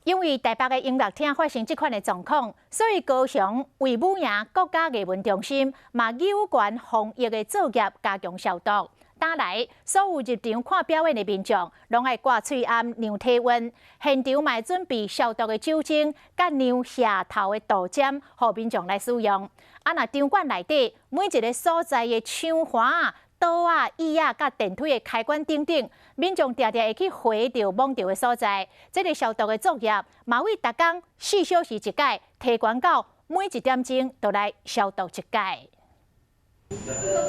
因為台北的音樂廳發生這款的狀況，所以高雄衛武營國家藝文中心嘛有關防疫的作業加強消毒。今來所有入場看表演的民眾，攏愛掛喙罨量體溫，現場嘛準備消毒的酒精，佮量額頭的杜針，予民眾來使用。啊，若場館內底每一个所在的窗環、桌仔、椅仔、佮電梯的開關等等，民眾定定會去回著摸著的所在，這个消毒的作業，嘛為逐工4小時一擺，提懸到每一點鐘都來消毒一擺。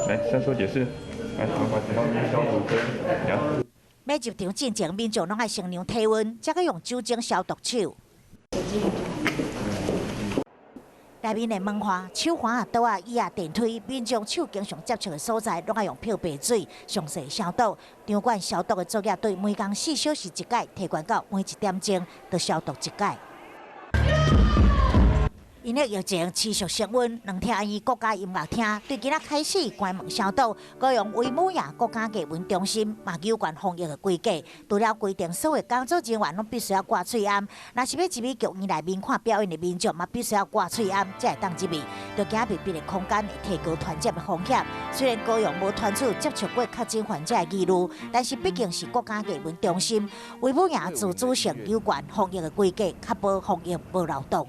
來，先說解釋。來，消毒跟欲入場進前，民眾攏愛先量體溫，才閣用酒精消毒手。內面的門環、手環、桌仔、椅仔、電梯，民眾手經常接觸的所在，攏愛用漂白水詳細消毒。場館消毒的作業隊每工4小時一擺，提懸到每一點鐘都消毒一擺。因為疫情持續升溫，兩廳院國家音樂廳對今仔開始關門消毒。高雄衛武營國家藝文中心嘛有關防疫的規格，除了規定所有工作人員攏必須要掛喙罨，若是欲入去劇院內面看表演的民眾嘛必須要掛喙罨，才會當入去。就驚密閉的空間會提高傳染的風險。雖然高雄無傳出接觸過確診患者的疑慮，但是畢竟是國家藝文中心，衛武營自主性有關防疫的規格，確保防疫無漏洞。